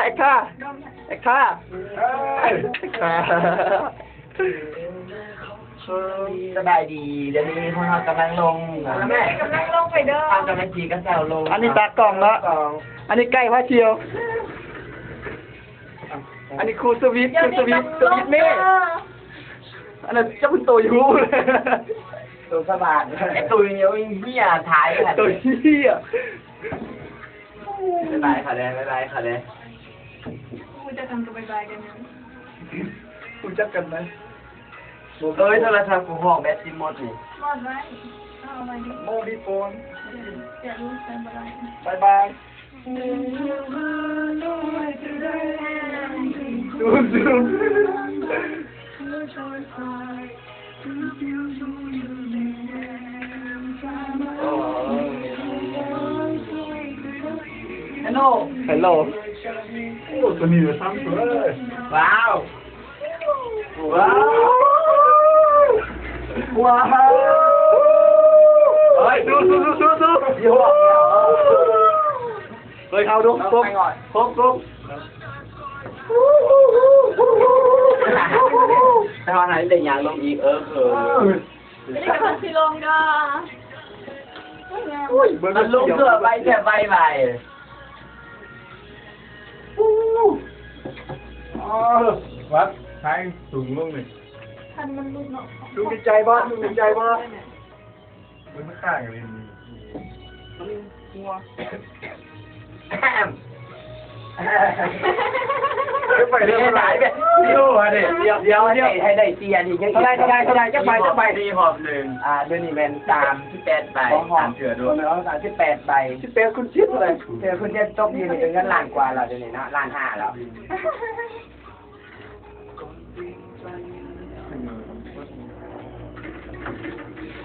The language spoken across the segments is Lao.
ເອັກທ່າ ເອັກທ່າ ເອັກທ່າ. ສະບາຍດີ ດຽວນີ້ພວກເຮົາກຳລັງລົງ ກຳລັງລົງໄປເດີ ເຮົາກຳລັງຂີ່ກະເຊົ້າລົງ. ອັນນີ້ຕາກ້ອງເນາະ ອັນນີ້ໄກພາທ່ຽວ ອັນນີ້ຄູສະວິດ ຄູສະວິດ ສະວິດເມ. ອັນນັ້ນຈັກເປັນໂຕຢູ່ ໂຕສະບາດ ໄອ້ໂຕເຫຍວເຫຍທ້າຍຫັ້ນ ໂຕເຫຍ. ບາຍບາຍເຂົາແດ່ ບາຍບາຍເຂົາແດ່. ຮູ້ຈັກກັນກໍບາຍບາຍກັນ ຮູ້ຈັກກັນໄໝ? ເອີຍ ໂທລະສັບກູຫ້ອງແບັດຊິໝົດນີ້ ໝົດໄວ້ ເອົາໄວ້ດິ ບໍ່ມີໂຟນ ເສຍລູກໃຊ້ບໍ່ໄດ້ ບາຍບາຍ. ເຮລໂລ ເຮລໂລ. ໂອ້ ຕົວນີ້ແຫຼະ ສາມຕົວເລີຍ ວ້າວ ວ້າວ ວ້າວ. ເຮີ້ຍ ສູ້ໆໆໆ ເຮີ້ຍ ເອົາດູ ຄົບ ຄົບ ຄົບ. ແຕ່ວ່າໃຫ້ໄດ້ຍ່າງລົງອີກ ເອີ ເອີ. ນີ້ກຳລັງຊິລົງເດີ ໂອ້ຍ ມັນລົງເກືອໄວແທ້ ໄວໄວ. ອ້າວ ວັດທາງສູງລົງນີ້ ຄັນມັນຫຼຸດເນາະ. ລຸງດີໃຈບໍ່? ລຸງດີໃຈບໍ່? ເບິ່ງມັນຕ່າງກັນເລີຍ ມັນຫົວ ໄປເລື່ອຍ ໄປເລື່ອຍ ດຽວ ດຽວ ດຽວ ໃຫ້ໄດ້ເສຍນີ້ ເທົ່າໃດ ເທົ່າໃດ ເທົ່າໃດ ຈັກໃບ ຈັກໃບ ຮອບໜຶ່ງ ອ່າ ດຽວນີ້ແມ່ນສາມສິບແປດໃບ ສາມເທື່ອໂດນ ສາມສິບແປດໃບ ສິບແປດຄູນເຈັດເທົ່າໃດ? ເທື່ອຄູນເຈັດຕົກຢູ່ນີ້ເປັນເງິນລ້ານກວ່າແລ້ວ ດຽວນີ້ເນາະ ລ້ານຫ້າແລ້ວ.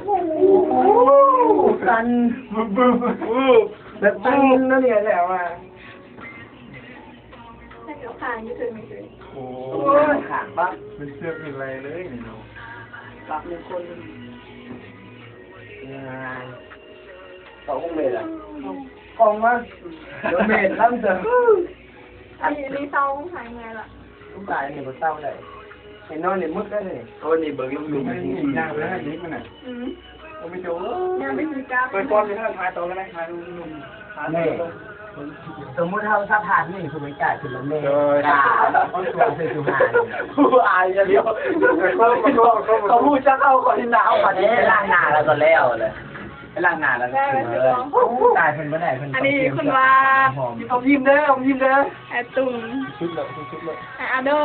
ໂອ້ໂຫ ສັ່ນ ບຶບ ບຶບ ແບບສັ່ນນັ້ນນີ້ແຫຼະວ່າ ໃຫ້ເອົາຂ້າງຢູ່ເທິງນີ້ເລີຍ ໂອ້ຍ ຂ້າງບັກ ເປັນເຊືອກເປັນໄລເລີຍນີ້ເນາະ ບັກໜຶ່ງຄົນ ງ່າຍ. ເຂົ້າຫ້ອງເມດລະ ຂອງມາ ເມດລຳເດີ ອັນນີ້ ອັນນີ້ເຊົາຫາຍເມື່ອຍລະ ລູກຊາຍນີ້ບໍ່ເຊົາໄດ້ ເຫັນນອນນີ້ໝົດໄດ້ເລີຍ ໂອ້ ນີ້ເບິ່ງຢູ່ ນີ້ນາງເລີຍນີ້ມັນນະ ອືມ ໂອ້ ມີແຕ່ ເອີ ຍັງໄປກິນກາ ໄປກ່ອນ ໄປຫາ ຫາຕໍ່ກັນນະ ຫາໜຸ່ມໆ ຫາ ນີ້ ສົມມຸດເຮົາສະພາບນີ້ ຜູ້ເປັນກາຍຂຶ້ນລົງເມ ໂດຍ ກາ ເຂົາສວນໃສ່ຈຸຫາ ຜູ້ອາຍຢ່າດຽວ ເຂົາຮູ້ຈັກເຮົາ ເຂົາເຫັນໜ້າເຮົາ ບັດນີ້ໄປລ້າງໜ້າແລ້ວກໍແລ້ວແຫຼະ. ໄປລ້າງໜ້າແລ້ວກໍຂຶ້ນເລີຍ ຕາຍ ເພິ່ນບໍ່ໄດ້ ເພິ່ນ ອັນນີ້ຄຸນວ່າ ອມຍິ້ມເດີ ອມຍິ້ມເດີ ອ້າຍຕຸ້ມ ສຸດແລ້ວ ສຸດແລ້ວ ອ້າຍອາດົ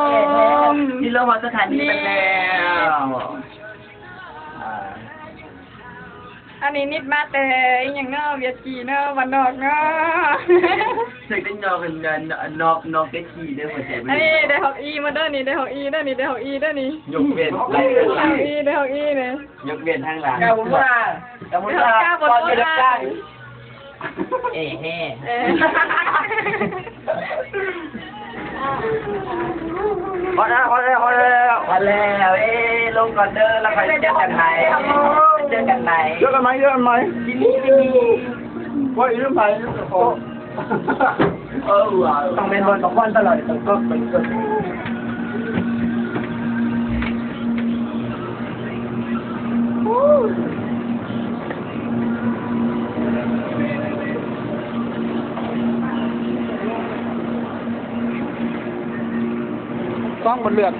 ມ ທີ່ລົງມາສະຖານີແລ້ວ ອັນນີ້ນິດມາແຕ່ອີ່ຫຍັງເນາະ ວຽດຈີເນາະ ບ້ານນອກເນາະ ເຈັກໄດ້ນອກ ນອກ ນອກໄດ້ຂີ່ເດີ ຫົວໃຈມັນ ອັນນີ້ໄດ້ຮອກອີ່ມາເດີ ນີ້ໄດ້ຮອກອີ່ເດີ ນີ້ໄດ້ຮອກອີ່ເດີ ນີ້ ຍົກເວັ້ນ ໄດ້ຮອກອີ່ ໄດ້ຮອກອີ່ນີ້ ຍົກເວັ້ນທາງຫຼັງ ກ້າບໍ່ເມືອ ກ້າບໍ່ເມືອ ກ້າບໍ່ເມືອ ເອແຮ ເອີ ຮອດແລ້ວ ຮອດແລ້ວ ຮອດແລ້ວ ຮອດແລ້ວ ເອີ ລົງກ່ອນເດີ ແລ້ວຄ່ອຍເຈີກັນໃໝ່ ເຈີກັນໃໝ່ ເຈີກັນໃໝ່ ເຈີກັນໃໝ່ ທີ່ນີ້ ທີ່ນີ້ ໂອ້ຍ ລືມໃຜ ເອີ ຕ້ອງແມ່ນບ່ອນບັກຄວັນຕະຫຼອດ ຕ້ອງກົດ ຕ້ອງກົດ ຕ້ອງບໍ່ເລືອກ.